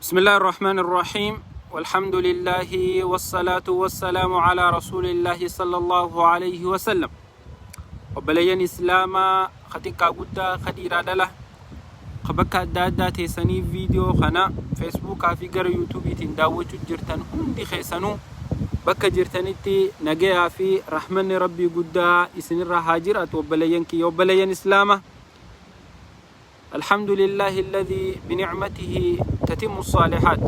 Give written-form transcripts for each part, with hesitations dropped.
بسم الله الرحمن الرحيم والحمد لله والصلاة والسلام على رسول الله صلى الله عليه وسلم. Obboleeyyan Islaamaa ka xiqqaa guddaa, ka dhiiraa dhala, ka bakka adda addaa teessanii viidiyoo kana Feesbuukaa fi gara Yuutuubiitiin daawwachuu jirtan hundi keessanuu, bakka jirtanitti nagayaa fi rahmanni Rabbii guddaa isinirra haa jiraatu. Obboleeyyan kiyya, obboleeyyan Islaamaa, الحمد لله الذي بنعمته تتم الصالحات.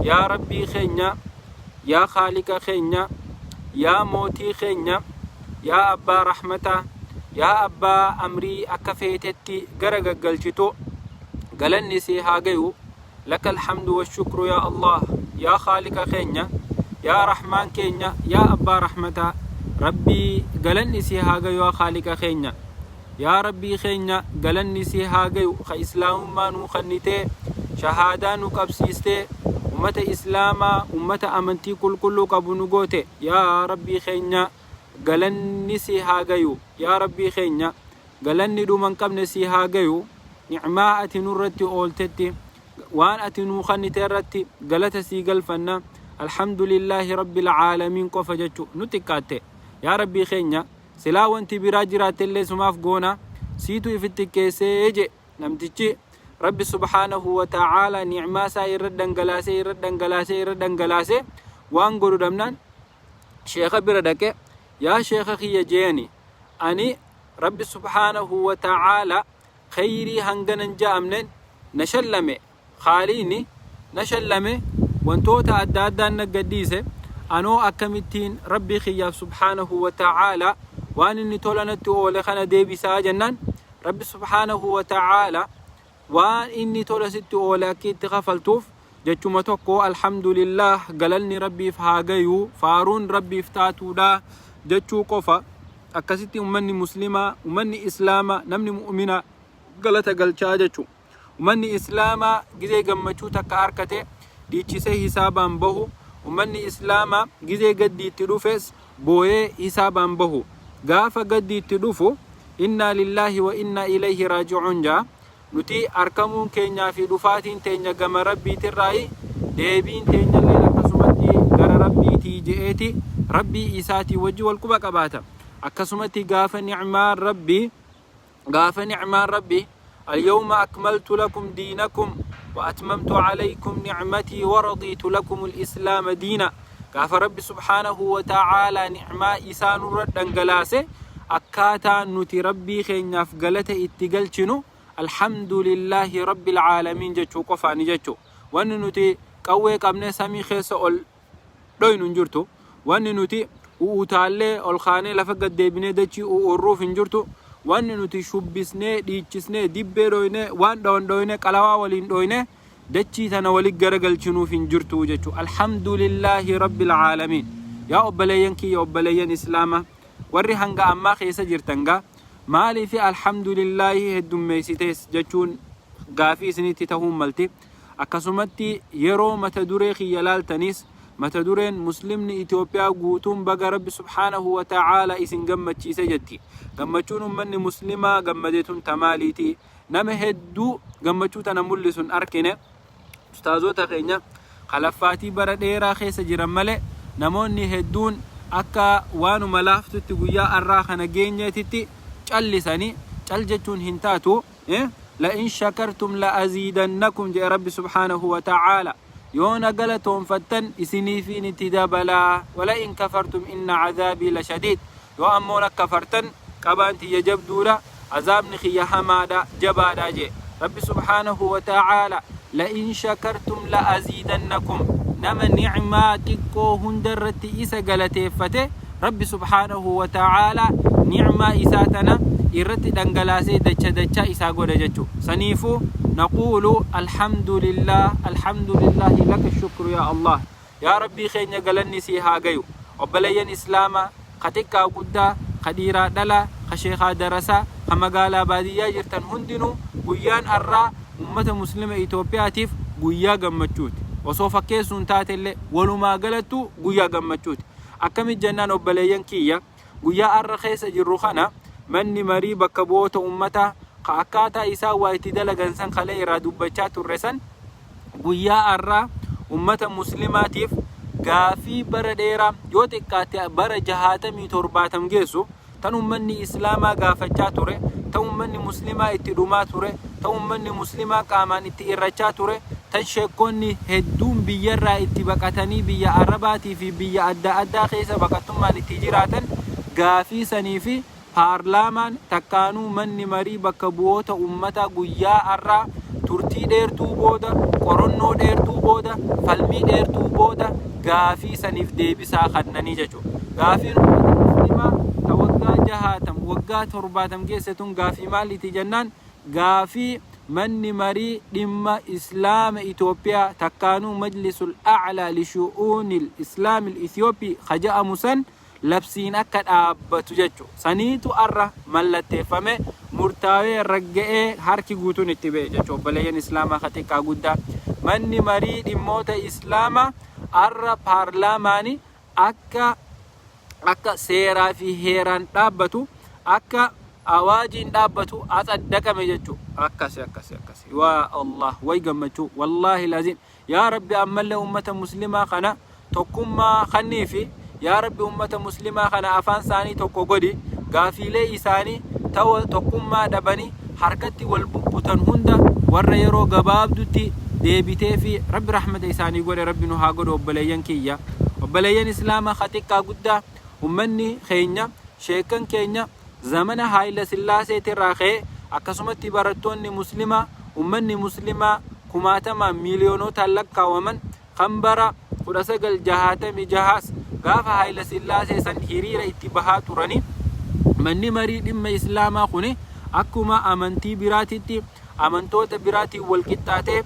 Yaa Rabbii keenya, yaa Khaaliqa keenya, yaa mootii keenya, yaa abbaa rahmataa, yaa abbaa amrii akka feetetti gara gaggalchitu, galanni sii haa gayu. لك الحمد والشكر يا الله. Yaa Khaaliqa keenya, yaa Rahmaan keenya, yaa abbaa rahmataa, Rabbii galanni sii haa gayu. Yaa Khaaliqa keenya, yaa Rabbii keenya, galanni sii haa gayu, ka Islaamummaa nuu kennitee, shahaadaa nu qabsiistee, ummata Islaamaa, ummata amantii qulqulluu qabu nu goote. Yaa Rabbii keenya, galanni sii haa gayu. Yaa Rabbii keenya, galanni dhuma hin qabne sii haa gayu. Nicmaa ati nurratti ooltetti, waan ati nuu kennite irratti galata sii galfanna. الحمد لله رب العالمين qofa jechu nu xiqqaatte. Yaa Rabbii keenya, silaa wanti biraa jiraattellee sumaaf goona, siitu ifitti xiqqeessee je namtichi. Rabbi سبحانه وتعالى nicmaa isaa irra dhangalaasee, irra dhangalaasee, irra dhangalaasee, waan godhu dhabnaan sheeka bira dhaqe. "Yaa sheeka kiyya," jeeni, "ani Rabbi سبحانه وتعالى khayrii hanganan ja'amnen na shallame, haaliini na shallame, wantoota adda addaan na gadhiise. Anoo akkamittiin Rabbii kiyyaaf سبحانه وتعالى waan inni tola natti oole kana deebisaa?" jennaan, Rabbi سبحانه وتعالى waan inni tola sitti oole akka itti kafaltuuf jechuma tokko "الحمد لله, galanni Rabbiif haa gayuu, faaruun Rabbiif taatuudha" jechuu qofa. Akkasitti ummanni Muslimaa, ummanni Islaamaa, namni mu'mina galata galchaa jechuu. Ummanni Islaamaa gizee gammachuu takka harkate dhiichisee hisaabaan bahu. Ummanni Islaamaa gizee gaddi itti dhufes booyee hisaabaan bahu. Gaafa gaddi itti dhufu "إنا لله وإنا إليه راجعون" jaa. Nuti arkamuun keenyaa fi dhufaatiin teenya gama Rabbiitirraayi, deebiin teenyallee akkasumatti gara Rabbiitii je'eeti Rabbii isaatii wajji wal quba qabaata. Akkasumatti gaafa nicmaan Rabbii "اليوم أكملت لكم دينكم وأتممت عليكم نعمتي ورضيت لكم الإسلام دينا", gaafa Rabbi سبحانه وتعالى nicmaa isaa nurra dhangalaase, akkaataa nuti Rabbii keenyaaf galata itti galchinu "الحمد لله رب العالمين" jechuu qofaani jechuu. Wanni nuti qawwee qabnee samii keessa ol dhoynu hin jirtu. Wanni nuti u'utaallee ol kaanee lafa gaddeebinee dachii u'urruuf hin jirtu. Wanni nuti shubbisnee, dhiichisnee, dibbee dhoyne, waan dhawan dhoyne, qalawaa waliin dhoyne, dachii tana walit garagalchinuuf hin jirtu jechuu. الحمد لله رب العالمين. Yaa obboleeyyan kiyya, obboleeyyan Islaamaa, warri hanga ammaa keessa jirtan gaa, maaliifi "الحمد لله" heddummeessitees jechuun gaafii isinitti ta'uun malti. Akkasumatti yeroo mata duree kiyya laaltaniis, mata dureen "Muslimni Itoophiyaa guutuun baga Rabbi سبحانه وتعالى isin gammachiise" jetti. Gammachuun ummanni Muslimaa gammadetun tamaaliiti? Nama hedduu gammachuu tana mul'isun arkine. Ustaazota keenya kalaffaatii bara dheeraa keessa jiran malee, namoonni hedduun akka waanuma laaftutti guyyaa arraa kana geenyeetitti callisanii. Cal jechuun hin taatu. "لئن شكرتم لأزيدنكم" jedhe Rabbi سبحانه وتعالى. Yoo na galatoonfattan isiniifiin itti dabalaa. "ولئن كفرتم إن عذابي لشديد", yoo ammoo na kafartan qabaan tiyya jabduudha, azaabni kiyya hamaadha, jabaadha jee Rabbi سبحانه وتعالى. "لئن شكرتم لأزيدنكم". Nama nicmaa xiqqoo hunda irratti isa galateeffate, Rabbi سبحانه وتعالى nicmaa isaa tana irratti dhangalaasee dacha dacha isaa godha jechu. Saniifuu نقول الحمد لله, الحمد لله, لك الشكر يا الله. Yaa Rabbii keenya, galanni sii haa gayu. Obboleeyyan Islaamaa, ka xiqqaa guddaa, ka dhiiraa dhalaa, ka sheekaa darasaa, ka magaalaa baadiyyaa jirtan hundinuu, guyyaan arraa ummata Muslima Itoophiyaatiif guyyaa gammachuuti. Osoo fakkeessuun taatellee, walumaa galattu guyyaa gammachuuti. Akkamit jennaan, obboleeyyan kiyya, guyyaa arra keessa jirru kana manni marii bakka bu'oota ummataa ka akkaataa isaa waa itti dalagan san kalee irraa dubbachaa turre san Guyyaa arraa ummata muslimaatiif gaafii bara dheeraa, yoo xiqqaatte bara jahaatamii torbaatam geessu, tan ummanni islaamaa gaafachaa ture, tan ummanni muslimaa itti dhumaa ture, tan ummanni muslimaa qaamaan itti irrachaa ture, tan sheekkoonni hedduun biyyarraa itti baqatanii biyya arabaatii fi biyya adda addaa keessa baqattummaan itti jiraatan, gaafii sanii fi Paarlaamaan, takkaanuu manni marii bakka bu'oota ummataa guyyaa arraa turtii dheertuu booda, qoronnoo dheertuu booda, falmii dheertuu booda gaafii saniif deebisaa kannanii jechuudha. Gaafiin ummata muslimaa ta waggaa jahaatam, waggaa torbaatam geesse tun gaafii maaliiti jennaan, gaafii manni marii dhimma Islaama Itoophiyaa, takkaanuu Majlisul A'laa li Shu'uunil Islaamil Ethiopi ka ja'amu san labsiin akka dhaabbatu jechu. Saniitu arra mallatteeffame, murtaawee, ragga'ee, harki guutuun itti ba'e jechu. Obboleeyyan Islaamaa ka xiqqaa guddaa, manni marii dhimmoota Islaamaa arra paarlaamaani akka seeraa fi heeraan dhaabbatu, akka awaajiin dhaabbatu atsaddaqame jechu. Akkasi, akkasi, akkasi. Waa Allah, way gammachuu! Wallaahi laziim. Yaa Rabbi, ammallee ummata muslimaa kana tokkummaa kanniifi. Yaa Rabbi, ummata muslimaa kana afaan isaanii tokko godhi. Gaafiilee isaanii ta tokkummaa dhabanii harkatti wal bubbutan hunda warra yeroo gabaabdutti deebiteefi Rabbi rahmata isaanii godhe Rabbi nu haa godhu. Obboleeyyan kiyya, obboleeyyan islaama ka xiqqaa guddaa, ummanni keenya, sheekkan keenya zamana Haayila Sillaaseetirraa ka'ee, akkasumatti barattoonni muslimaa, ummanni muslimaa kumaatamaan miiliyoonotaan lakkaawaman kan bara 1966s gaafa Haayila Sillaasee san hiriira itti bahaa turanii, manni marii dhimma Islaamaa kuni akkuma amantii biraatitti amantoota biraatiin wal qixxaatee,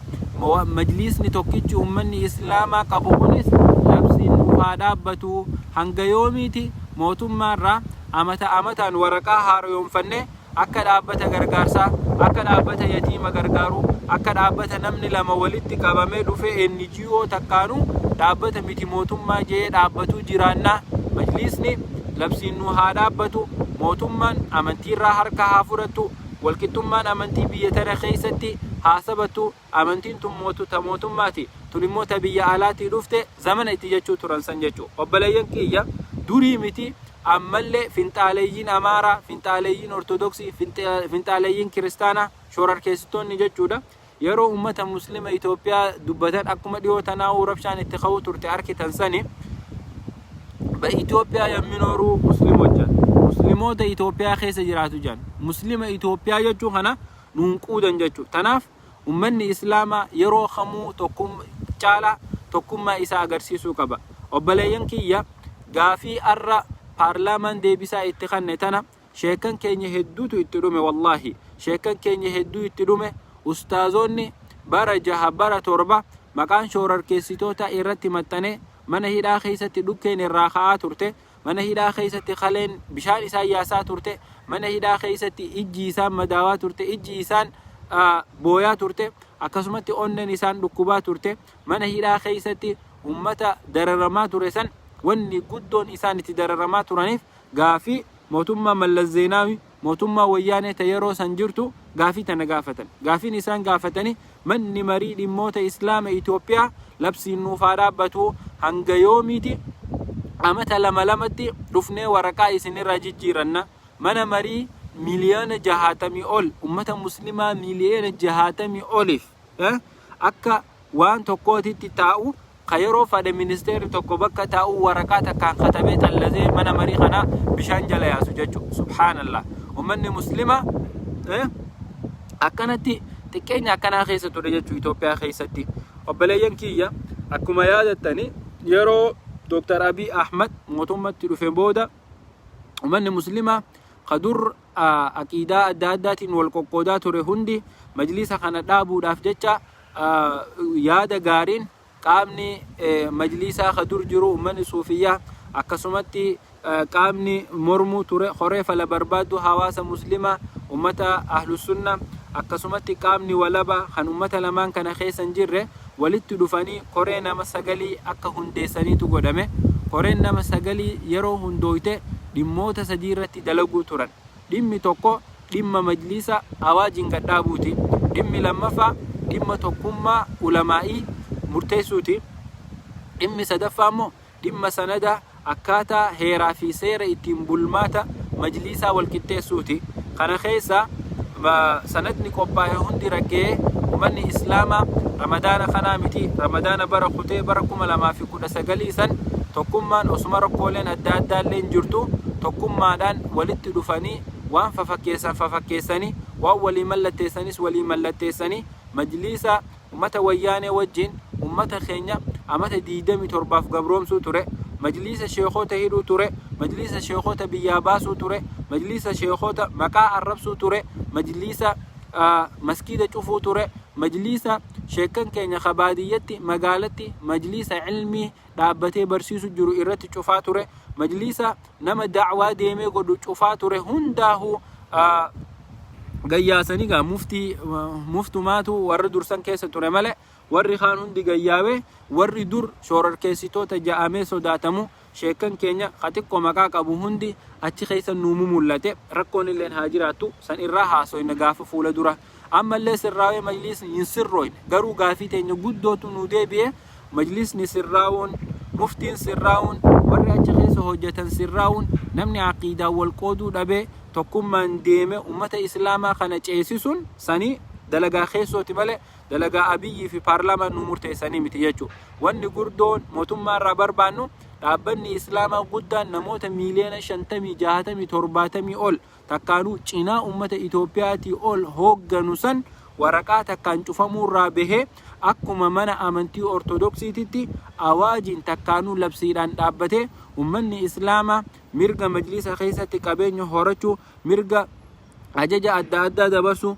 majliisni tokkichi ummanni Islaamaa qabu kunis labsiin nuuf haa dhaabbatu. Hanga yoomiiti mootummaarraa amata amataan waraqaa haaroyoomfannee akka dhaabbata gargaarsaa, akka dhaabbata yatiima gargaaruu, akka dhaabbata namni lama walitti qabamee dhufee NGO takkaanuu dhaabbata miti mootummaa je'ee dhaabbatuu jiraannaa? Majliisni labsiin nuu haa dhaabbatu, mootummaan amantiirraa harka haa fudhattu, walqixxummaan amantii biyya tana keessatti haa sabattu, amantiin tun mootu ta mootummaati, tun immoo ta biyya alaatii dhufte zamana itti jechuu turan san jechuu. Obboleeyyan kiyya, durii miti ammallee finxaaleyyiin Amaaraa, finxaaleyyiin Ortodoksii, finxaaleyyiin Kiristaanaa, shoorarkeessitoonni jechuudha, yeroo ummata muslima Itoophiyaa dubbatan, akkuma dhiyoo tanaa'uu rabshaan itti ka'uu turte arkitan sani, በኢትዮጵያ የሚኖሩ ሙስሊሞች jan, muslimoota Itoophiyaa keessa jiraatu jan, muslima Itoophiyaa jechuu kana nuun quudan jechuu. Tanaaf ummanni Islaamaa yeroo kamuu tokkum caalaa tokkummaa isaa agarsiisuu qaba. Obboleeyyan kiyya, gaafii arra paarlaamaan deebisaa itti kanne tana sheekkan keenya hedduutu itti dhume. Wallaahi, sheekkan keenya hedduu itti dhume. Ustaazonni bara jaha, bara torba maqaan shoorarkeessitoota irratti maxxanee mana hidhaa keessatti dhukkeen irraa ka'aa turte, mana hidhaa keessatti kaleen bishaan isaan yaasaa turte, mana hidhaa keessatti ijji isaan madaawaa turte, ijji isaan booyaa turte, akkasumatti onneen isaan dhukkubaa turte. Mana hidhaa keessatti ummata dararamaa ture san, wanni guddoon isaan itti dararamaa turaniif gaafii mootummaa Mallas Zeenaawi, mootummaa Wayyaanee ta yeroo san jirtu, gaafii tana gaafatan. Gaafiin isaan gaafatanii manni marii dhimmoota Islaama Itoophiyaa labsiin nuuf haa dhaabbatu, hanga yoomiiti amata lama lamatti dhufnee waraqaa isinirraa jijjiiranna? Mana marii miliyoona 60 ol, ummata muslimaa miliyoona 60 oliif akka waan tokkootitti taa'u, ka yeroo fadhe ministeerri tokko bakka taa'u waraqaa takkaan katabee xallazee mana marii kanaa bishaan jala yaasu jechuudha. Subhaanallah. Ummanni muslimaa akkanatti xiqqeenya akkanaa keessa ture jechuu Itoophiyaa keessatti. Obboleeyyan kiyya, akkuma yaadattani, yeroo Dr. Abiy Ahmad mootummatti dhufe booda ummanni muslimaa ka dur aqiidaa adda addaatiin wal qoqqoodaa ture hundi majlisa kana dhaabuudhaaf jecha yaada gaariin, qaamni majlisaa ka dur jiru, ummanni suufiyyaa, akkasumatti qaamni mormuu ture, horee fala barbaaddu hawaasa muslimaa, ummata ahlusunna, akkasumatti qaamni walaba kan ummata lamaan kana keessa hin jirre walitti dhufanii koree nama sagalii akka hundeessaniitu godhame. Koreen nama sagalii yeroo hundooyte dhimmoota sadii irratti dalaguu turan. Dhimmi tokko dhimma majlisa awaajiin gad dhaabuuti. Dhimmi lammaffaa dhimma tokkummaa ulamaa'ii murteessuuti. Dhimmi sadaffaa immoo dhimma sanada akkaataa heeraa fi seera ittiin bulmaata majliisaa wal qixxeessuuti. Kana keessa sanadni qophaa'e hundi ragga'ee ummanni Islaamaa Ramadaana kanaa miti Ramadaana bara kutee bara 2019 san tokkummaan osuma rakkooleen adda addaalleen jirtu tokkummaadhaan walitti dhufanii waan fafakkeessan fafakkeessanii waan walii mallatteessanis walii mallatteessanii majliisa Ummata Wayyaanee wajjin ummata keenya amata 27f gabroomsuu ture, majliisa sheekota hidhuu ture, majliisa sheekota biyyaa baasuu ture, majliisa sheekota maqaa arrabsuu ture, majliisa maskiida cufuu ture, majliisa sheekkan keenya ka baadiyyatti, magaalatti majliisa ilmii dhaabbatee barsiisu jiru irratti cufaa ture, majliisa nama da'waa deemee godhu cufaa ture hundaahuu gayyaasanii gaa muftii muftumaatu warra dursan keessa ture malee warri kaan hundi gayyaawee warri dur shoorarkeessitoota ja'amee sodaatamu sheekkan keenya ka xiqqo maqaa qabu hundi achi keessa nuu mumul'ate. Rakkoon illeen haa jiraattu, san irraa haasoyna gaafa fuula dura. Ammallee sirraawee majliisni hin sirrooyne, garuu gaafii teenya guddootu nuu deebi'e. Majlisni sirraawuun, muftiin sirraawuun, warri achi keessa hojjatan sirraawuun, namni aqiidaan wal qooduu dhabee tokkummaan deeme ummata Islaamaa kana ceesisuun sanii dalagaa keessooti malee dalagaa Abiyyii fi paarlaamaan nu murteessanii miti jechuudha. Wanni gurdoon mootummaa irraa barbaannu dhaabbanni Islaamaa guddaan namoota miiliyoona 50, 60, 70 ol takkaanuu cinaa ummata Itoophiyaatii ol hoogganu san waraqaa takkaan cufamuurraa bahee akkuma mana amantii Ortodoksiititti awaajiin takkaanuu labsiidhaan dhaabbatee ummanni Islaamaa mirga majlisa keessatti qabeenya horachuu, mirga ajaja adda addaa dabarsuu,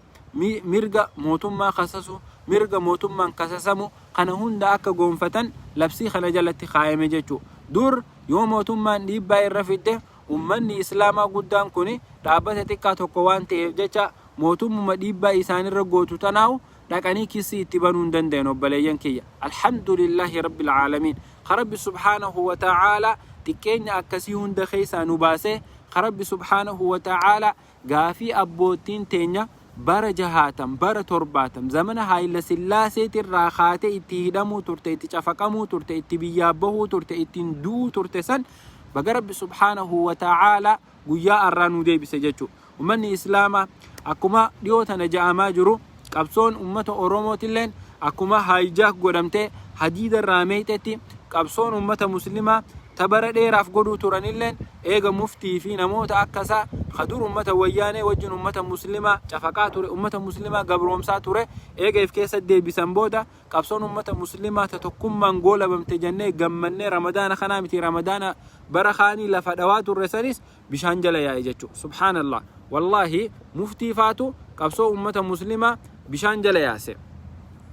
mirga mootummaa kasasuu, mirga mootummaan kasasamu kana hunda akka goonfatan labsii kana jalatti kaayame jechuu. Dur yoo mootummaan dhiibbaa irra fidde Ummanni Islaamaa guddaan kuni dhaabbata xiqqaa tokko waan ta'eef jecha mootummuma dhiibbaa isaanirra gootu tanaahu dhaqanii kissii itti banuu hin dandayan obboleeyyan kiyya. Alhamdulillaahi Rabbil Aalamiin. Ka Rabbi subhaanahu wa ta'aalaa xiqqeenya akkasii hunda keessaa nu baasee, ka Rabbi subhaanahu wa ta'aalaa gaafii abboottiin teenya bara jahaatam, bara torbaatam, zamana Haayila Sillaaseetirraa kaatee itti hidhamuu turte, itti cafaqamuu turte, itti biyyaa bahuu turte, ittiin du'uu turte san baga Rabbi subhaanahu wa ta'aalaa guyyaa arraa nu deebise jechuudha. Ummanni Islaamaa akkuma dhiyoo tana ja'amaa jiru qabsoon ummata Oromootilleen akkuma hijack godhamtee hadiida irraa meeyxetti qabsoon ummata Muslimaa ta bara dheeraaf godhuu turanilleen eega muftii fi namoota akka isaa ka dur ummata Wayyaanee wajjin ummata Muslimaa cafaqaa ture, ummata Muslimaa gabroomsaa ture eega if keessa deebisan booda Qabsoon ummata muslimaa ta tokkummaan goolabamte jennee gammannee Ramadaana kanaa miti Ramadaana bara kaanii lafa dhawaa turre sanis bishaan jala yaa'e jechuudha. Subhaanallah. Wallaahi muftii faatu qabsoo ummata muslimaa bishaan jala yaase.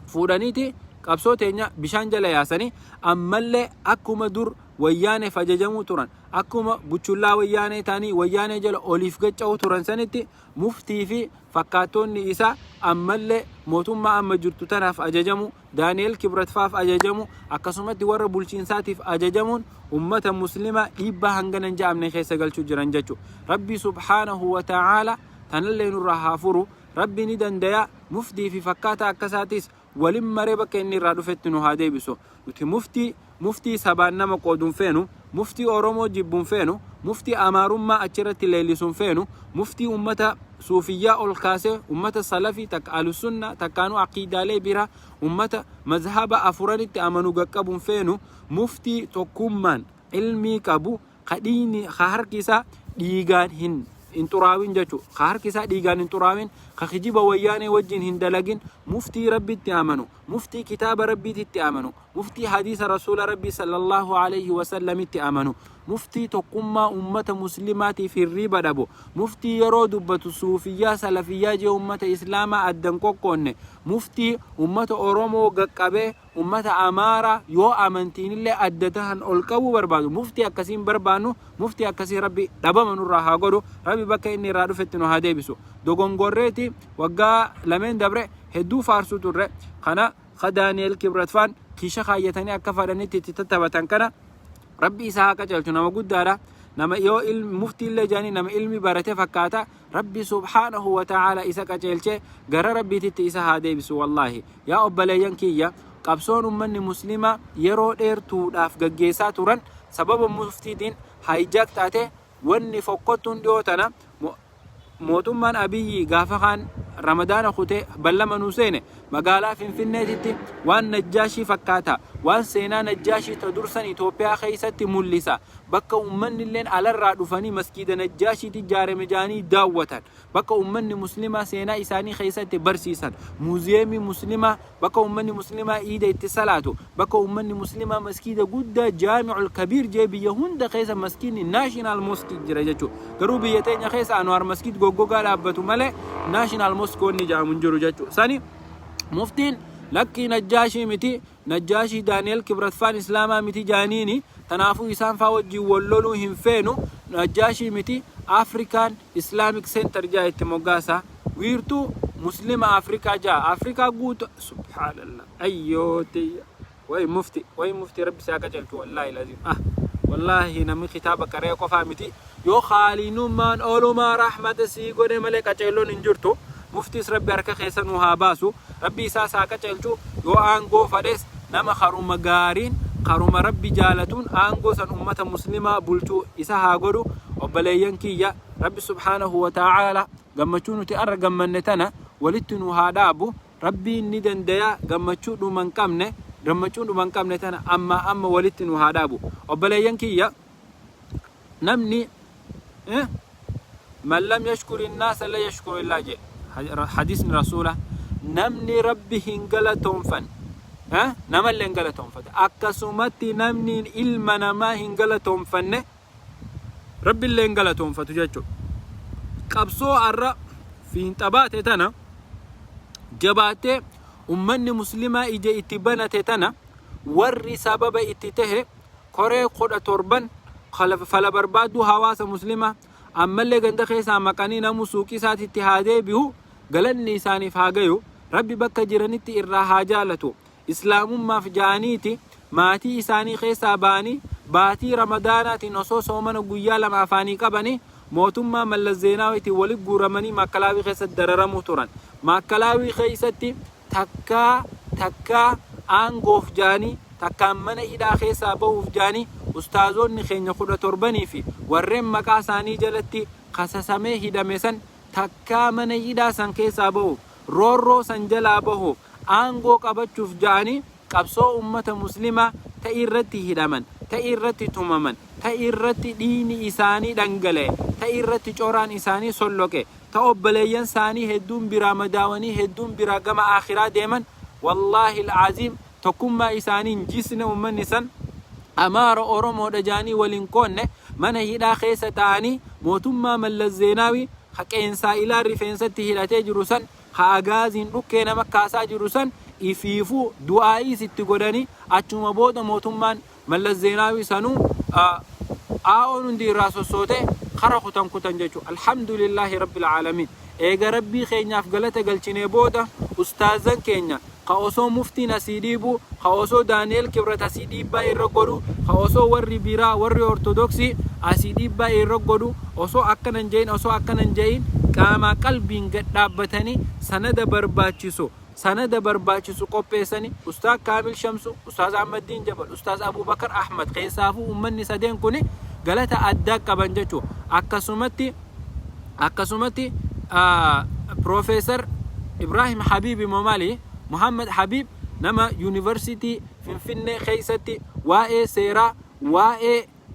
Fuudhaniiti qabsoo teenya bishaan jala yaasanii ammallee akkuma dur wayyaaneef ajajamuu turan, akkuma buchullaa wayyaanee ta'anii wayyaanee jala oliif gacca'uu turan sanitti Muftii fi fakkaattoonni isaa ammallee mootummaa amma jirtu tanaaf ajajamu, Daani'el Kibrat faaf ajajamu, akkasumatti warra bulchiinsaatiif ajajamuun ummata muslimaa dhiibbaa hangana hin ja'amne keessa galchuu jiran jechu. Rabbii subhaanahu wa ta'aala tanallee nurraa haa furu. Rabbi ni dandaya, muftii fi fakkaataa akkasaatis walin maree bakka inni irraa dhufetti nu haa deebisu. Nuti muftii muftii sabaan nama qoodu hin feenu, muftii Oromoo jibbu hin feenu, muftii Amaarummaa achirratti leellisu hin feenu, muftii ummata suufiyyaa ol kaasee ummata salafii takka ahlusunnaa takkaanuu aqiidaalee biraa ummata mazhaba afuranitti amanu gaqqabu hin feenu, muftii tokkummaan ilmii qabu ka dhiigni ka harki isaa dhiigaan hin hin xuraawin jechu, ka harki isaa dhiigaan hin xuraawin, ka kijiba wayyaanee wajjin hin dalagin, muftii Rabbitti amanu, muftii kitaaba Rabbiititti amanu, muftii hadiisa rasuula Rabbii sallallahu alayhi wasallamitti amanu, muftii tokkummaa ummata muslimaatiif hirriiba dhabu, muftii yeroo dubbatu suufiyyaa salafiyyaa jee ummata islaamaa addan qoqqoonne, muftii ummata Oromoo gaqqabee ummata Amaaraa yoo amantiinillee adda tahan ol qabuu barbaadu, muftii akkasii hin barbaannu. Muftii akkasii Rabbi dhabama nurraa haa godhu. Rabbi bakka inni irraa dhufetti nu haa deebisu. Dogongorreeti waggaa lameen dabre hedduu faarsuu turre kana ka Daani'el Kibrat faan kiisha kaayyatanii akka fadhanitti itti tattaphatan kana Rabbi isaa haa qaceelchu, nama guddaadha. Nama yoo ilmi muftii illee jedhanii nama ilmi barate fakkaata. Rabbi subhaanahu wa ta'aala isa qaceelchee gara Rabbiititti isa haa deebisu. Wallaahi yaa obboleeyyan kiyya, qabsoon ummanni muslimaa yeroo dheertuudhaaf gaggeessaa turan sababa muftiitiin hijack taate. Wanni fokkottuun dhiyoo tana mootummaan Abiyyi gaafa kaan Ramadaana kutee ballama nuu seene, magaalaa Finfinneetitti waan Najjaashii fakkaata, waan seenaa Najjaashii ta dursan Itoophiyaa keessatti mul'isa, bakka ummanni illeen alarraa dhufanii maskiida Najjaashiitti ijaarame jedhanii daawwatan, bakka ummanni muslimaa seenaa isaanii keessatti barsiisan, muuziyeemii muslimaa, bakka ummanni muslimaa iida itti salaatu, bakka ummanni muslimaa maskiida guddaa Jaami'ul Kabiir jee biyya hunda keessa maskiinni national mosque jira jechuudha. Garuu biyya teenya keessa Anwaar maskiid goggogaa dhaabbatu malee national mosque wanni jedhamu hin jiru jechuudha. Sani muftiin lakkii Najjaashii miti, Najjaashii Daani'el Kibratfaan Islaamaa miti jaaniini, tanaafuu isaan faa wajjin wal loluu hin feenu, Najjaashii miti, African Islamic Center jaa itti moggaasa, wiirtuu Muslima Afrikaa jaa Afrikaa guutu. Subhaanallah, ayyoo tiyya, way mufti, way mufti, Rabbi si haa qacelchu. Wallaahi lazim, ah, wallaahi namni kitaaba qaree qofaa miti, yoo khaalinummaan olumaa rahmata sii godhe malee qaceelloon hin jirtu. Muftiis Rabbi harka keessa nu haa baasu, Rabbi isaas haa qaceelchu. Yoo aangoo fadhes nama karuma gaariin, karuma Rabbi jaalatuun aangoo san ummata muslimaa bulchuu isa haa godhu. Obboleeyyan kiyya, Rabbi subhaanahu wa ta'aala gammachuu nuti arra gammanne tana walitti nu haa dhaabu. Rabbiin ni dandaya, gammachuu dhuma hin qabne, gammachuu dhuma hin qabne tana ammaa amma walitti nu haa dhaabu. Obboleeyyan kiyya, namni man lam yashkuri naasa la yashkuru illaa jedhe hadiisni rasuula, namni Rabbi hin galatoonfan namallee hin galatoonfate. Akkasumatti namni ilma namaa hin galatoonfanne Rabbillee hin galatoonfatu jechuudha. Qabsoo har'a fiinxa baate tana, jabaattee ummanni muslimaa ija itti banate tana, warri sababa itti tahe koree 17n fala barbaadduu hawaasa muslimaa, ammallee ganda keessaa maqanii namu suuqii isaatitti haa deebi'u, galanni isaaniif haa gayu. Rabbi bakka jiranitti irraa haa jaalatu. Islaamummaaf ja'aniiti maatii isaanii keessaa ba'anii, baatii Ramadaanaatiin osoo soomana guyyaa lama afaanii qabanii mootummaa Mallas Zeenaawiitiin wali guuramanii Maakkalaawii keessatti dararamuu turan. Maakkalaawii keessatti takkaa takkaa aangoof ja'anii, takkaan mana hidhaa keessaa bahuuf ja'anii, ustaazoonni keenya 17 fi warreen maqaa isaanii jalatti kasasamee hidhame san takkaa mana hidhaa san keessaa bahuuf, roorroo san jalaa bahuuf, aangoo qabachuuf ja'anii qabsoo ummata muslimaa ta irratti hidhaman, ta irratti tumaman, ta irratti dhiiyni isaanii dhangala'e, ta irratti coraan isaanii solloqe, ta obboleeyyan isaanii hedduun biraa madaawanii, hedduun biraa gama aakhiraa deeman, wallaahi al'aziim tokkummaa isaanii hin jisne. Ummanni san Amaara Oromoodha ja'anii wal hin qoodne. Mana hidhaa keessa ta'anii mootummaa Mallas Zeenaawii ka qeensaa ilaa rifeensatti hidhatee jiru san, ka agaaziin dhukkee nama kaasaa jiru san, ifiifuu du'aa'iis itti godhanii, achuma booda mootummaan Mallas Zeenaawii sanuu aa'oon hundi irraa sossootee kara kutan kutan jechuudha. Alhamdulillaahi Rabbil Aalamiin. Eega Rabbii keenyaaf galata galchinee booda, ustaazan keenya ka osoo muftiin asii dhiibuu, ka osoo Daani'el Kibrat asii dhiibbaa irra godhu, ka osoo warri biraa warri Ortodoksii asii dhiibbaa irra godhu, osoo akkana hin je'in, osoo akkana hin je'in, qaamaa qalbiin gad dhaabbatanii sanada barbaachisu qopheessanii, Ustaaz Kaamil Shamsu, Ustaaz Ahmaddiin Jabal, Ustaaz Abubakar Ahmad, keessaafuu ummanni sadeen kuni galata addaa qaban jechuudha. Akkasumatti Piroofeesar Ibrahim Habiib Momali Muhammad Habiib, nama yuunivarsiitii Finfinnee keessatti waa'ee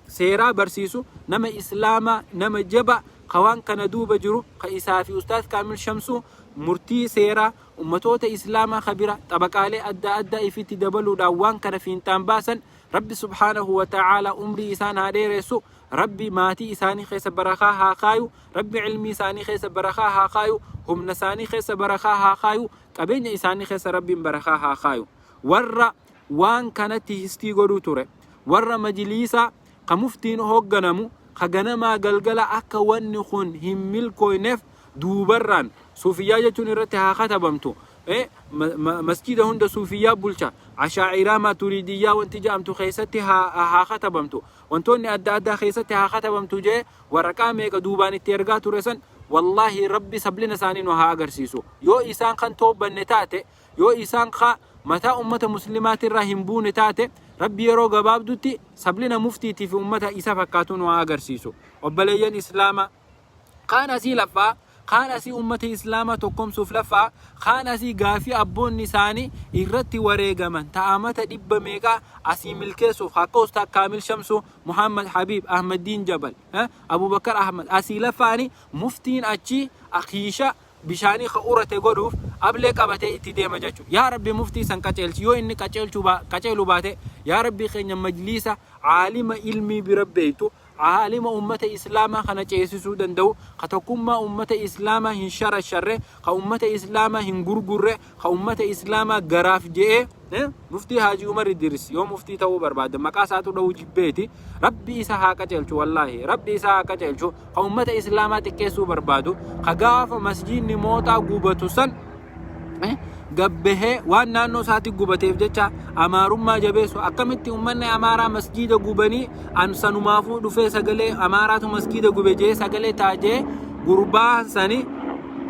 seeraa barsiisu, nama Islaamaa, nama jaba ka waan kana duuba jiru, ka isaa fi Ustaaz Kaamil Shamsuu murtii seeraa ummatoota Islaamaa ka bira xabaqaalee adda addaa ifitti dabaluudhaan waan kana fiinxaan baasan, Rabbi subhaanahu wa ta'aalaa umrii isaan haa dheeressu. Rabbi maatii isaanii keessa barakaa haa kaayu. Rabbi ilmii isaanii keessa barakaa haa kaayu. Humna isaanii keessa barakaa haa kaayu. Qabeenya isaanii keessa Rabbiin barakaa haa kaayu. Warra waan kanatti histii godhuu ture, warra majliisaa ka muftiin hoogganamu, ka ganamaa galgala akka wanni kun hin milkooyneef duubarraan suufiyyaa jechuun irratti haa katabamtu. Masjiida hunda suufiyyaa bulcha. Ashaa'iraa Maaturidiyyaa wanti jedhamtu keessatti haa katabamtu. Wantoonni adda addaa keessatti haa katabamtu jee waraqaa meeqa duubaan itti ergaa ture san, wallaahi Rabbi sablina isaanii nu haa agarsiisu. Yoo isaan kan toobbanne taate, yoo isaan ka mataa ummata muslimaatirraa hin buune taate, Rabbi yeroo gabaabdutti sablina muftiitii fi ummata isa fakkaatu nu haa agarsiisu. Obboleeyyan Islaamaa, kaan asii laffaa, kaan asii ummata Islaamaa tokkomsuuf laffaa, kaan asii gaafii abboonni isaanii irratti wareegaman ta'amata dhibba meeqaa asii milkeessuuf, akka Ustaaz Kaamil Shamsuu, Muhammad Habiib, Ahmaddiin Jabal, Abubakar Ahmad asii laffaani, muftiin achii akiisha bishaanii ka urate godhuuf ablee qabatee itti deema jechuudha. Yaa Rabbi, muftii san qaceelchi. Yoo inni qaceeluu baate, yaa Rabbi keenya, majliisa caalima ilmii bira beektu, caalima ummata Islaamaa kana ceesisuu danda'u, ka tokkummaa ummata Islaamaa hin sharasharre, ka ummata Islaamaa hin gurgurre, ka ummata Islaamaa garaaf je'ee, Muftii Haajii Umar Idris yoo muftii ta'uu barbaade, maqaa isaatu dha'uu jibbeeti. Rabbi isa haa qaceelchu, wallaahi Rabbi isa haa qaceelchu. Ka ummata Islaamaa xiqqeessuu barbaadu, ka gaafa masjiidni Mooxaa gubatu san gabbahee waan naannoo isaatti gubateef jecha Amaarummaa jabeessu, akkamitti ummanni Amaaraa masjiida gubanii an sanumaafuu dhufee sagalee Amaaraatu masjiida gube jee sagalee taajee, gurbaan sani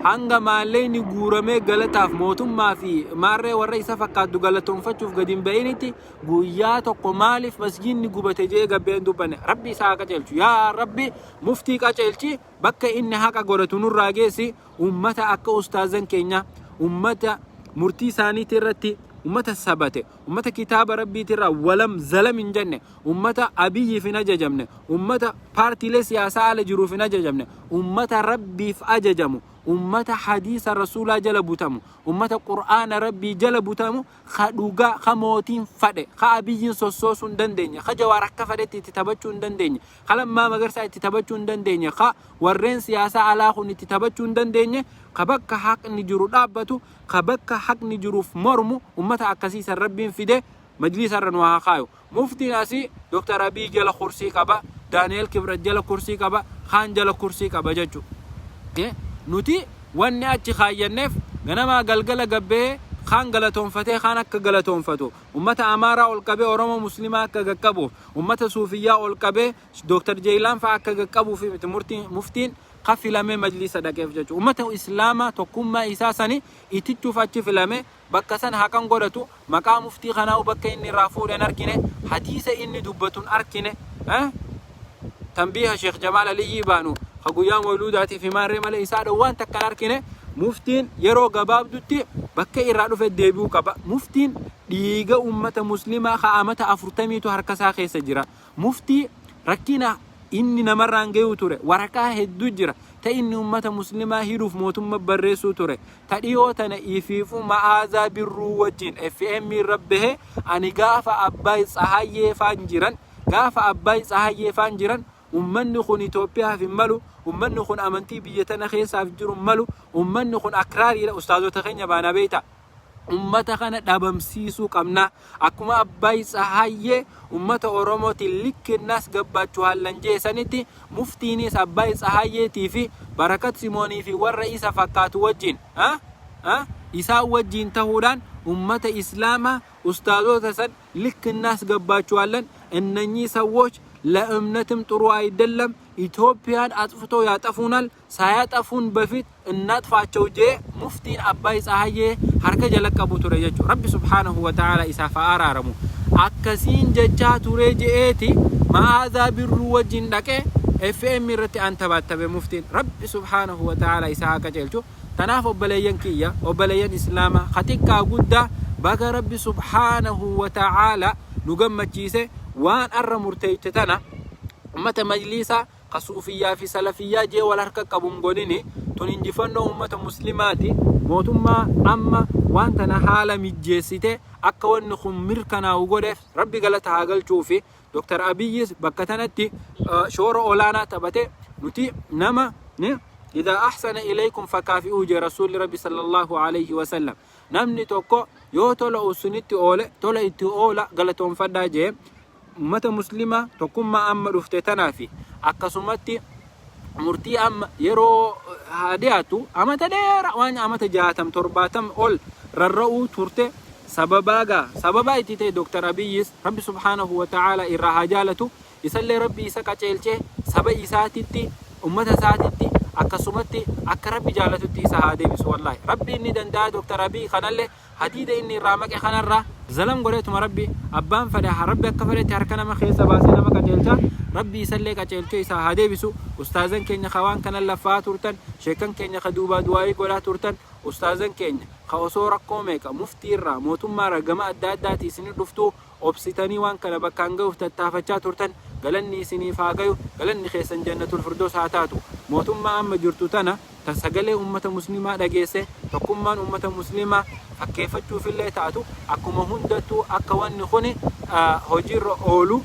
hanga maalleyni guuramee galataaf mootummaa fi maarree warra isa fakkaattu galatoonfachuuf gadi hin ba'initti, guyyaa tokko maaliif masjiidni gubate jee gabbee hin dubbanne. Rabbi isaa haa qaceelchu. Yaa Rabbi, muftii qaceelchi, bakka inni haqa godhatu nurraa geessi. Ummata akka ustaazan keenya, ummata murtii isaaniitii irratti ummata sabate, ummata kitaaba Rabbiitirraa walam zalam hin jenne, ummata Abiyyiif hin ajajamne, ummata paartiilee siyaasaa ala jiruuf hin ajajamne, ummata Rabbiif ajajamu, ummata hadiisa Rasuulaa jala butamu, ummata Qur'aana Rabbii jala butamu, ka dhugaa, ka mootiin fadhe, ka Abiyyiin sossoosuu hin dandeenye, ka Jawaar akka fadhetti itti taphachuu hin dandeenye, ka Lammaa Magarsaa itti taphachuu hin dandeenye, ka warreen siyaasaa alaa kun itti taphachuu hin dandeenye, ka bakka haqni jiru dhaabbatu, ka bakka haqni jiruuf mormu, ummata akkasii san Rabbiin fide majliisa irra nu haa kaayu. Muftiin asii Dr. Abiy jala kursii qaba, Daani'el Kibrat jala kursii qaba, kaan jala kursii qaba jechuudha. Nuti wanni achi kaayyanneef ganamaa galgala gabbee kaan galatoonfatee kaan akka galatoonfatu, ummata Amaaraa ol qabee Oromoo Muslimaa akka qaqqabuuf, ummata Suufiyyaa ol qabee Dr. Jeeyilaan fa'aa akka qaqqabuuf miti muftiin ka filamee majliisa dhaqeef jechuudha. Ummata Islaamaa tokkummaa isaa sani itichuuf achi filame. Bakka san haqan godhatu. Maqaa muftii kanaa bakka inni irraa fuudhe hin argine, hadiisa inni dubbatu hin argine. Tanbiiha Sheekh Jamaal Aliyyii baanu ka guyyaa mawluudaatiif himaarree malee isaa dha waan takka hin argine. Muftiin yeroo gabaabdutti bakka irraa dhufe deebi'uu qaba. Muftiin dhiiga ummata Muslimaa ka amata 40tu harka isaa keessa jira. Muftii rakkina inni namarraan gayuu ture, waraqaa hedduu jira ta inni ummata Muslimaa hidhuuf mootumma barreessuu ture, ta dhiyoo tana ifiifuu Ma'aazaa Birruu wajjin FM irra bahe. Ani gaafa Abbaay Tsahaayyee faan jiran, gaafa Abbaay Tsahaayyee faan jiran, ummanni kun Itoophiyaaf hin malu, ummanni kun amantii biyya tana keessaaf jiru hin malu, ummanni kun akraariidha, ustaazota keenya baanaa beektaa, ummata kana dhabamsiisuu qabna, akkuma Abbaay Tsahaayyee ummata Oromootiin likkinnaas gabbaachuu haallan jeesanitti, muftiinis Abbaay Tsahaayyeetii fi Barakat Simoonii fi warra isa fakkaatu wajjin isaan wajjin ta'uudhaan ummata Islaamaa ustaazota san likkinnaas gabbaachuu haallan እነኚህ ሰዎች ለእምነትም ጥሩ አይደለም፣ ኢትዮጵያን አጥፍቶ ያጠፉናል፣ ሳያጠፉን በፊት እናጥፋቸው jee muftiin Abbaay Tsahaayyee harka jala qabu ture jechuudha. Rabbi subhaanahu wa ta'ala isaaf haa araaramu. Akkasiin jechaa ture je'eeti Ma'aazaa Birruu wajjin dhaqee FM irratti an tabaattabe muftiin. Rabbi subhaanahu wa ta'ala isaa haa qajeelchu. Tanaaf obboleeyyan kiyya, obboleeyyan Islaamaa, ka xiqqaa guddaa, baga Rabbi subhaanahu wa ta'ala nu gammachiise. Waan arra murteeyte tana ummata majliisaa ka suufiyyaa fi salafiyyaa jee wal harka qabu hin godhini. Tun injifannoo ummata Muslimaati. Mootummaa amma waan tana haala mijjeessite akka wanni kun mirkanaa'u godheef Rabbi galata haa galchuufi. Dr. Abiyyis bakka tanatti shoora olaanaa taphate. Nuti nama إذا أحسن إليكم فكافئوه jee Rasuulli Rabbi sallallahu alayhi wasallam. Namni tokko yoo tola usunitti oole, tola itti oola, galatoonfadhaa jee. Ummata Muslimaa tokkummaa amma dhufte tanaa fi akkasumatti murtii amma yeroo haa dhiyaatu amata dheeraa waan amata 60 70 ol Rarra'uu turte sababaa gaa sababaa itti ta'e Dr. Abiyyis Rabbi subhaanahu wa ta'aala irraa haa jaalatu isallee Rabbi isa qaceelchee saba isaatitti ummata isaatitti akkasumatti akka Rabbi jaalatutti isa haa deebisu. Wallaahi, Rabbi inni danda'a. Dr. Abiy kanallee hadiida inni irraa maqe kanarraa zalam godheetuma Rabbi abbaan fedhe Rabbi akka fedhetti harka nama keessa baasee nama qaceelcha. Rabbi isallee qaceelchee isaa haa deebisu. Ustaazan keenya ka waan kana laffaa turtan, sheekan keenya ka duubaa du'aayii godhaa turtan, ustaazan keenya ka osoo rakkoo meeqa muftii irraa, mootummaa irraa, gama adda addaatii isinii dhuftuu obsitanii waan kana bakkaan ga'uuf tattaafachaa turtan, galanni isiniif haa gayu, galanni keessan jannatul firdoos haa taatu. Mootummaa amma jirtu tana ta sagalee ummata muslimaa dhageesse, tokkummaan ummata muslimaa fakkeeffachuufillee taatu, akkuma hundattuu akka wanni kuni hojiirra oolu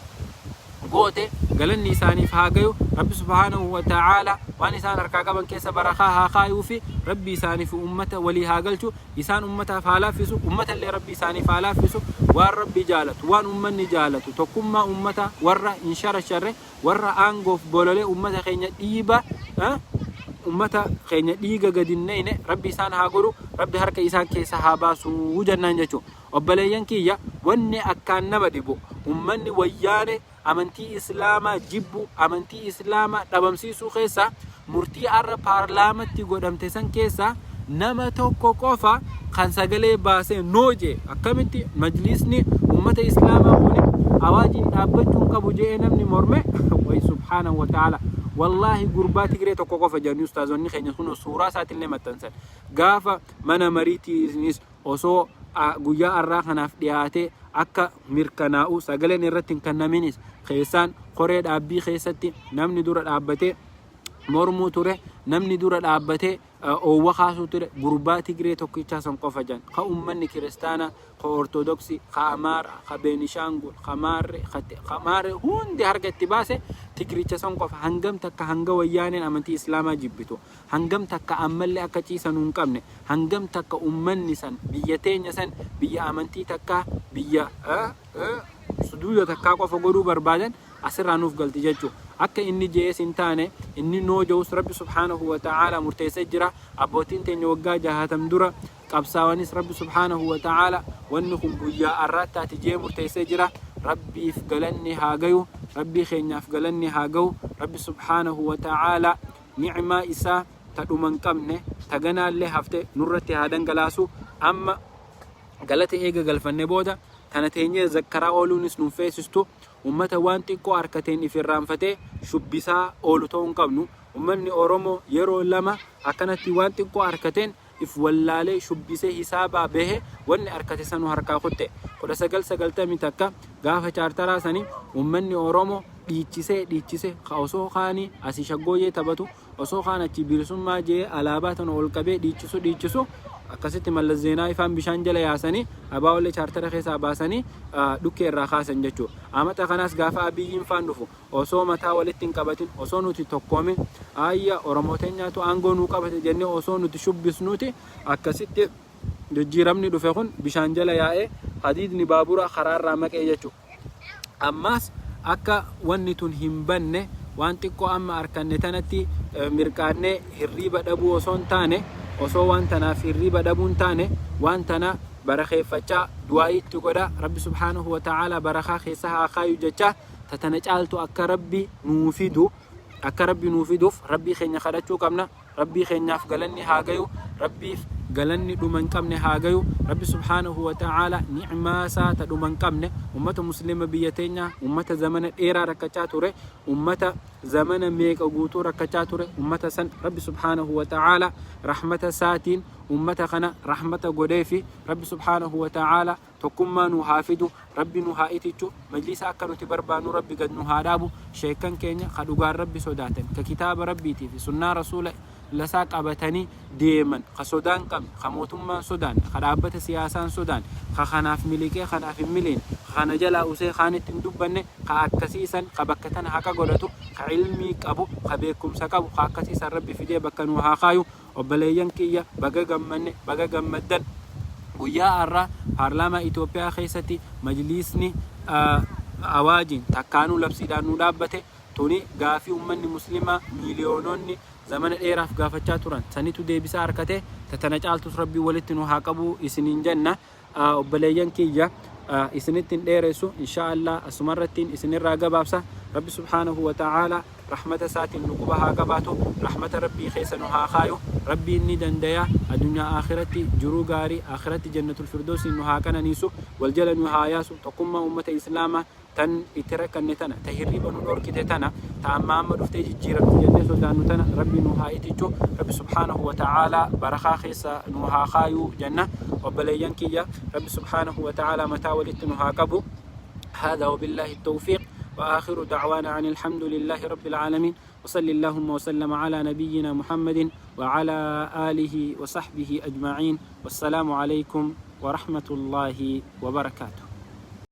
goote, galanni isaaniif haa gayu. Rabbi subhaanahu wa ta'aala waan isaan harkaa qaban keessa barakaa haa kaayuu fi Rabbi isaaniif ummata walii haa galchu, isaan ummataaf haa laaffisu, ummata illee Rabbi isaaniif haa laaffisu. Waan Rabbi jaalatu, waan ummanni jaalatu, tokkummaa ummata warra hin sharasharre, warra aangoof bololee ummata keenya dhiiba, ummata keenya dhiiga gadi hin neyne, Rabbi isaan haa godhu, Rabbi harka isaan keessa haa baasuu jennaan jechuudha. Obboleeyyan kiyya, wanni akkaan nama dhibu, ummanni Wayyaane amantii Islaamaa jibbu, amantii Islaamaa dhabamsiisuu keessa, murtii arra paarlaamatti godhamte san keessa nama tokko qofa kan sagalee baasee no jee. Akkamitti majlisni ummata Islaamaa kuni awaajiin dhaabbachuu hin qabu jee namni morme? Way, subhaanahu wa ta'ala, wallaahi, gurbaa Tigree tokko qofa jedhanii ustaazonni keenya kun suuraa isaatillee maxxansan. Gaafa mana mariitiinis osoo guyyaa arraa kanaaf dhiyaatee akka mirkanaa'u sagaleen irratti hin kennaminis keessaan koree dhaabbii keessatti namni dura dhaabbatee mormuu ture, namni dura dhaabbatee oowwa kaasuu ture, gurbaa Tigree tokkichaa san qofa jan. Ka ummanni Kiristaanaa, ka Ortodoksii, ka Amaara, ka Beenishaangul, ka Maarree, ka Maarree hundi harka itti baase Tigricha san qofa. Hangam takka hanga Wayyaaneen amantii Islaamaa jibbitu, hangam takka ammallee akka ciisanuu hin qabne, hangam takka ummanni san biyya teenya san biyya amantii takkaa, biyya suduuda takkaa qofa godhuu barbaadan asirraa nuuf galti jechuu. Akka inni je'ees hin taane, inni no je'us, Rabbi subhaanahu wa ta'aala murteessee jira. Abbootiin teenya waggaa 60 dura qabsaawanis Rabbi subhaanahu wa ta'aala wanni kun guyyaa arraattaati je'ee murteessee jira. Rabbiif galanni haa gayu, Rabbii keenyaaf galanni haa gahu. Rabbi subhaanahu wa ta'aala ni'maa isaa ta dhuma hin qabne, ta ganaallee hafte nurratti haa dhangalaasu. Amma galata eega galfanne booda tana teenyee zakkaraa ooluunis nun feesistu. Ummata waan xiqqoo harkateen if irraanfatee shubbisaa oolu ta'uu hin qabnu. Ummanni Oromoo yeroo lama akkanatti waan xiqqoo harkateen if wallaalee shubbisee hisaabaa bahe, wanni arkate sanu harkaa kutte. 1991 gaafa chaartaraa sani ummanni Oromoo dhiichisee dhiichisee, ka osoo kaanii asii shaggooyyee taphatu, osoo kaan achii bilisummaa jee alaabaa tana ol qabee dhiichisu dhiichisu, akkasitti Mallas Zeenaa ifaan bishaan jala yaasanii abaa'ollee chaartara keessaa baasanii dhukkee irraa kaasan jechuudha. Amata kanaas gaafa Abiyyiin faan dhufu osoo mataa walitti hin qabatin, osoo nuti tokkoomin, ayya Oromoo teenyaatu aangoo nuu qabate jennee osoo nuti shubbisnuuti, akkasitti jijjiiramni dhufe kun bishaan jala yaa'ee hadiidni baabura karaarraa maqee jechuudha. Ammaas akka wanni tun hin banne, waan xiqqoo amma arkanne tanatti mirqaannee hirriiba dhabuu osoo hin taane, osoo waan tanaaf hirriiba dhabuu hin taane, waan tana barakeeffachaa du'aa'ii itti godha, Rabbi subhaanahu wa ta'aalaa barakaa keessa haa kaayu jechaa, ta tana caaltu akka Rabbi nuu fidu, akka Rabbi nuu fiduuf Rabbii keenya kadhachuu qabna. Rabbii keenyaaf galanni haa gayu, Rabbiif galanni dhuma hin qabne haa gayu. Rabbi subhaanahu wa ta'aala ni'maa isaa ta dhuma hin qabne ummata Muslima biyya teenyaa, ummata zamana dheeraa rakkachaa ture, ummata zamana meeqa guutuu rakkachaa ture, ummata san Rabbi subhaanahu wa ta'aala rahmata isaatiin ummata kana rahmata godheefi. Rabbi subhaanahu wa ta'aala tokkummaa nu haa fidu, Rabbi nu haa itichu, majlisa akka nuti barbaannu Rabbi gad nu haa dhaabu. Sheekkan keenya ka dhugaan Rabbi sodaatan, ka kitaaba Rabbiitii fi sunnaa Rasuula lasaa qabatanii deeman, ka sodaan qabne, ka mootummaan sodaanne, ka dhaabbata siyaasaan sodaanne, ka kanaaf miliqee kanaaf hin miliine, ka kana jalaa usee kaanitti hin dubbanne, ka akkasii san, ka bakka tana haqa godhatu, ka ilmii qabu, ka beekumsa qabu, ka akkasii san Rabbi fidee bakka nu haa kaayu. Obboleeyyan kiyya, baga gammanne, baga gammaddan. Guyyaa har'aa paarlaamaa Itoophiyaa keessatti majliisni awaajiin takkaanuu labsiidhaan nu dhaabbate. Tuni gaafii ummanni muslimaa miiliyoononni zamana dheeraaf gaafachaa turan sanitu deebisaa arkate. Ta tana caaltus Rabbiin walitti nu haa qabu isiniin jenna. Obboleeyyan kiyya, isinitti hin dheeressu, inshaa Allah asumarrattiin isinirraa gabaabsa. Rabbi subhaanahu wa ta'aala rahmata isaatiin nu quba haa qabaatu, rahmata Rabbii keessa nu haa kaayu. Rabbiin ni dandaya, addunyaa aakhiratti jiruu gaarii, aakhiratti jannatul firdoosiin nu haa qananiisu, wal jala nu haa yaasu. Tokkummaa ummata islaamaa tan itti rakkanne tana, ta hirriba nu dhorkite tana, ta amma amma dhuftee jijjiiramti jennee sodaannu tana Rabbi nu haa itichu. Rabbi subhaanahu wa ta'aalaa barakaa keessa nu haa kaayu jenna. Obboleeyyan kiyya, Rabbi subhaanahu wa ta'aalaa mataa walitti nu haa qabu. هذا وبالله التوفيق، وآخر دعوانا عن الحمد لله رب العالمين، وصل اللهم وسلم على نبينا محمد وعلى آله وصحبه أجمعين، والسلام عليكم ورحمة الله وبركاته.